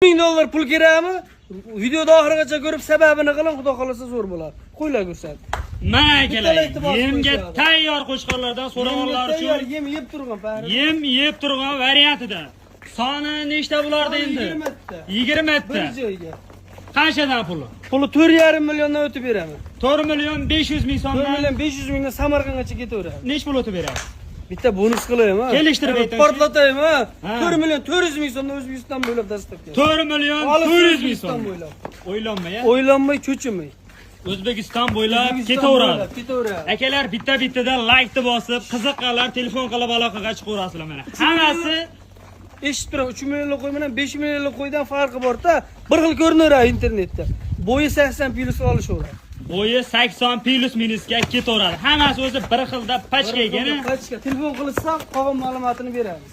1000 dollar pul kerakmi? Videoda oxirigacha ko'rib, sababini qiling, xudo xohlasa, zo'r bo'ladi. Qo'ylar ko'rsat. Mana, akalar, Bitta bosib yemga qo'yishadi. Tayyor qo'chqorlardan so'raganlar Tayyor, uchun yem yeb turgan pari. Yem yeb turgan variantida. Soni nechta bularda endi? 20 ta. 20 Bir ta. joyga. Qanchadan puli? Puli 4,5 milliondan o'tib beraman. 4 million 500 ming 4 so'mdan. Million 500 mingdan Samarqandgacha ketaveradi. Nech pul o'tib beradi? Bitta bonus qilaymi? Kelishtirib ayting. Portlataymi? Ha. 4 million 400 ming so'mdan O'zbekiston bo'ylab доставка. 4 million Olib 400 ming O'zbekiston so'm. Bo'ylab. O'ylanmay, a? O'ylanmay, cho'chimay. O'zbekiston bo'ylab O'zbekiston ketaveradi. Bo'ylab ketaveradi. Akalar, bitta bittadan laykni bosib, qiziqqanlar telefon qilib aloqaga chiqaverasizlar mana. Hammasi Eshitib turaman, 3 millionlik qo'y bilan 5 millionlik qo'ydan farqi bor-da, bir xil ko'rinaveradi internetda. Bo'yi 80 plyus olishaveradi. Bo'yi 80 plyus minusga ketaveradi. Hammasi o'zi bir xilda пачка ekan. Пачка. Telefon qilsa, qolgan ma'lumotini beramiz.